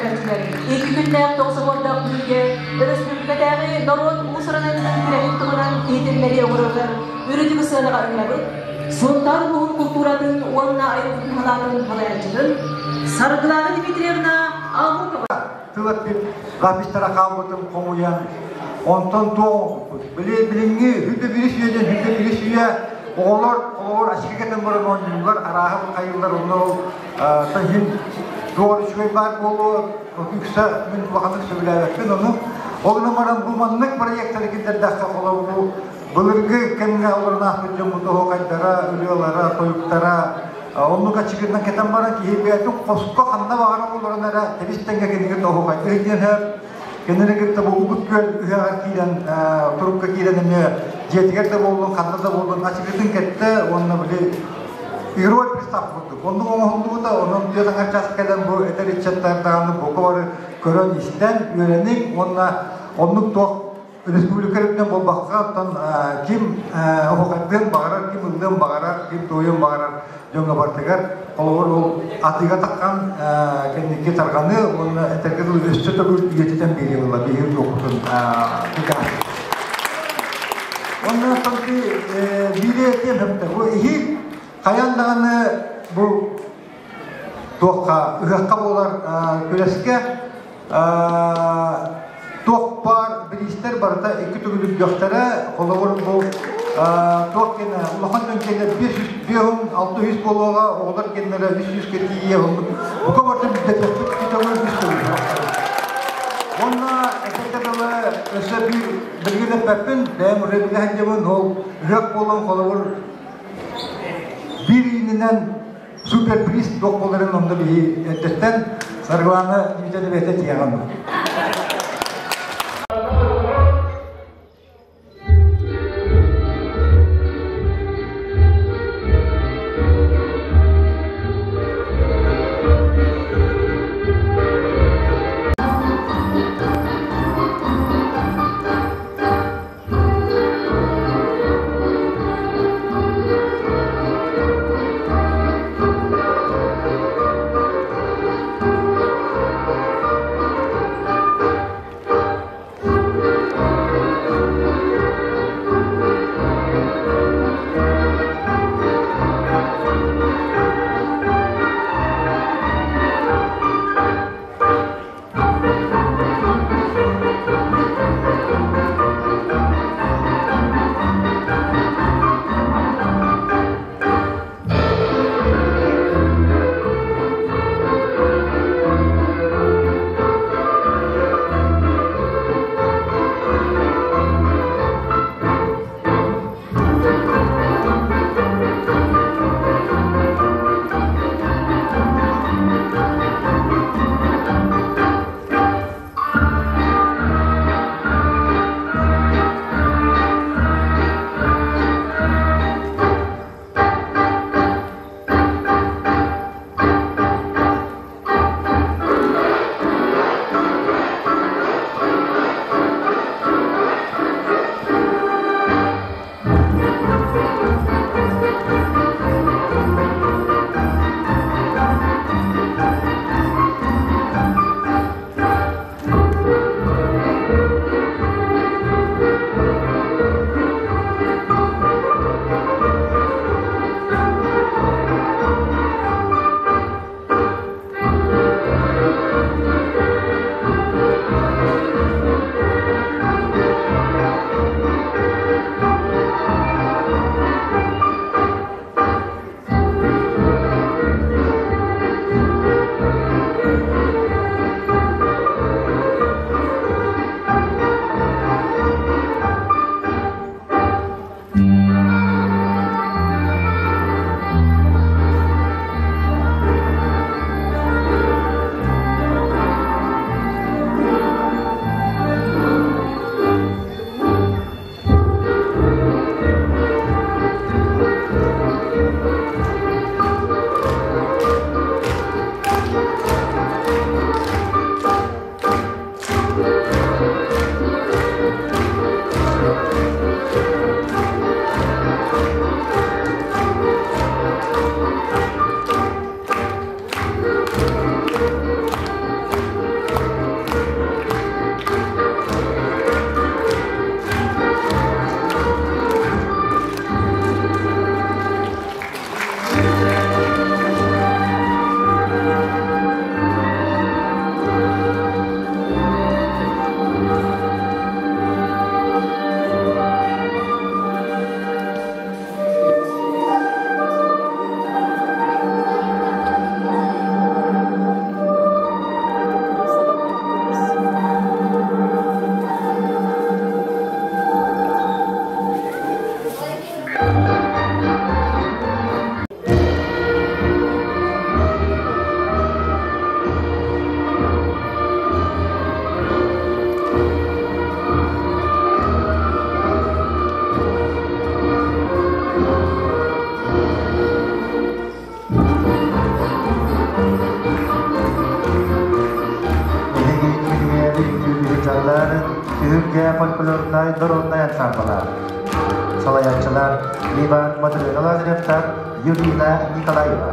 Икки күннээх тоҕус түһүлгэ өрөспүүбүлүкэтээҕи норуот уус-уран айымньытын күрэһин туһунан иһитиннэрии оҥороргор үрдүк сыанаҕа ыҥырабыт. Сунтаар улууһун култууратын уонна айылҕатын салаатын салайааччытын Саргылана Дмитриевна Амукова. Тыл эппит записьтара хаалбытын хомуйан, онтон туох оҥорбуппут. Били билиҥҥи хүндэ бирис үйэ диэн хүндэ бирис үйэ оҕолор оҕолор аччык кэтэн баран оонньууллар, арааһы хайыыллар, онно ол иһин туох үчүгэй баар буолуо, үксэ мин улаханнык сөбүлээбэппин ону. Ол гынан баран бу маннык проектары киллэрдэххэ холобур бу былыргы кэмҥэ олорон ааспыт дьоммут оһуохайдара, ырыалара, тойуктара оннук аччыгынан кэтэн баран киһи бэйэтин хоско ханна баҕарар олорон эрэ тэбис тэҥҥэ кинигэ оһуохайдыы диэн сөп. Кинини кытта бу Угут Күөл ыһыаҕар киирэн турукка киирэн эмиэ дьиэтигэр да буоллун, ханна да буоллун аччыгытын кэттэ уонна били игровой приставка курдук. Оннук оҥоһуллубута, онон түөрт аҥар час кэлэн бу эдэр ыччаттар даҕаны бука бары көрөн-истэн, үөрэниҥ уонна оннук туох республика үрдүнэн буолбакка, оттон ким оһуохайдыан баҕарар, ким ыллыан баҕарар, ким туойуон баҕарар дьоҥҥо барытыгар холобур ол атыыга таххан кэнники тарҕаныы уонна этэргэ дылы өссө төгүл үйэтитэн биэрии буолла биһиги туохпутун Онно тонки биири этиэм сөптө. Бу иһи хайан даҕаны бу туохха ыһыахха буолар күрэскэ туох баар бириистэр барыта икки төгүл үрдүөхтэрэ. Холобур бу туох гына улахан дьон кэлэр 556 буолуоҕа, оҕолор кэннэрэ 300-гэ тиийиэ бука барыта бүтэтиэхпит икки төгүл үс төгүл. Уонна этэргэ дылы өссө биир билигин эппэппин, бэйэм уже билэ сылдьабын, ол ыһыах буолан холобур биир иининэн суперприз туох буоларын онно биһи эрдэттэн Саргылаана Дмитриевна бэйэтэ тиэҕин. Түһүлгэ фольклорнай народнай ансамбла. Салайааччылар Иван Матрена Лазаревтар, Юлина Николаева.